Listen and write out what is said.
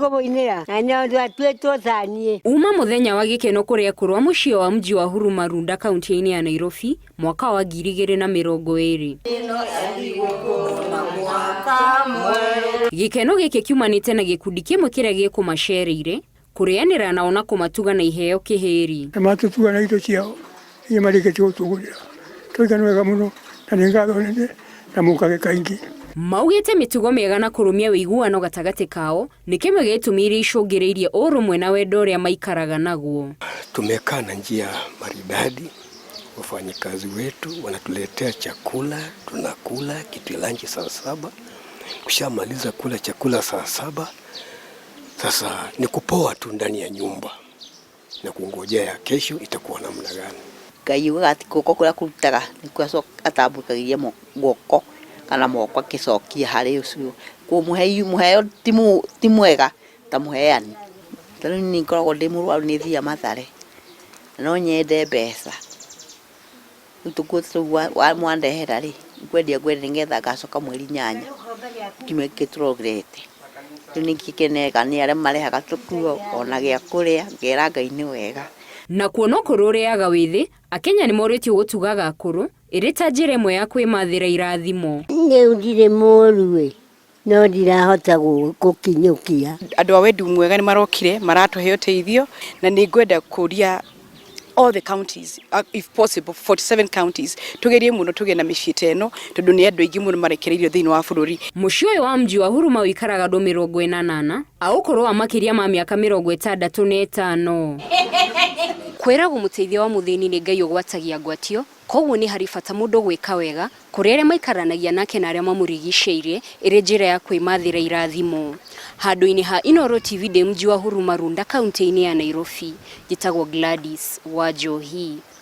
Nĩngũmũinĩra na nĩ ũndũ atuĩtwo ta niĩ. Uma mũthenya wa gĩkeno kũrĩa kũrwa mũciĩ wa mji wa Huruma Runda kaunti-inĩ ya Nairobi mwaka wa 2020. Gĩkeno gĩkĩ kiumanĩte na gĩkundi kĩmwe kĩrĩa gĩkũmacereire kũrĩanĩra nao na kũmatuga na iheo kĩhĩri. Na matutuga na indo ciao iria marĩkĩtie gũtũgũrĩra. Twaigua nĩ wega mũno na nĩ ngatho nene na mũkage kaingĩ. Maugĩte mĩtugo mĩega na kũrũmia ũiguano gatagatĩ kao nĩ kĩmwe gĩa itũmi iria icũngĩrĩirie ũrũmwe na wendo ũrĩa maikaraga naguo. Tumekaa na njia maridadi, wafanyikazi wetu wanatuletea chakula, tunakula kitu lunch saa 7. Kushamaliza kula chakula saa 7, sasa ni kupoa tu ndani ya nyumba na kungojea ya kesho itakuwa namna gani. Ngai ugaga atĩ guoko kũrĩa kũrutaga nĩkuo atambũrũkagĩria guoko kana moko akĩcokia harĩ ũcio. Koguo mũheo ti mwega ta mũheani. Ta rĩu niĩ ngoragwo ndĩ mũrwaru, nĩ thiaga Mathare na no nyende mbeca. Rĩu tũkuo tũu mwandehera rĩ, ngwendia ngwendia nĩgetha ngacoka mweri 8 kiumia gĩkĩ tũrongerete. Rĩu nĩ ngĩkenaga nĩ arĩa marehaga tũkuo ona gĩa kũrĩa, ngera Ngai nĩ wega. Na kuona ũkũrũ ũrĩaga wĩthĩ, Akenya nĩ morĩtio gũtugaga akũrũ ĩrĩ ta njĩra ĩmwe ya kwĩmathĩra irathimo. Rĩu ndirĩ mũũru ĩ, no ndirahota gũkinyũkia. Andũ a wendi mwega nĩ marokire maratũhe ũteithio na nĩ ngwenda kũria all the counties, if possible 47 counties, tugerie mũno tũgĩe na mĩciĩ ta ĩno tondũ nĩ andũ aingĩ mũno marekereirio thĩinĩ wa bũrũri. Mũciĩ ũyũ wa mji wa Huruma ũikaraga andũ 48 a ũkũrũ wa makĩria ma mĩaka 65. Kwĩragwo mũteithia wa mũthĩni nĩ Ngai ũgwatagia ngwatio, koguo nĩ harĩ bata mũndũ gwĩka wega kũrĩ arĩa maikaranagia nake na arĩa mamũrigicĩirie ĩrĩ njĩra ya kwĩmathĩra irathimo. Handũ-inĩ ha Inooro TV ndĩ mji wa Huruma Runda kaunti-inĩ ya Nairobi, njĩtagwo Gladys Wanjohi.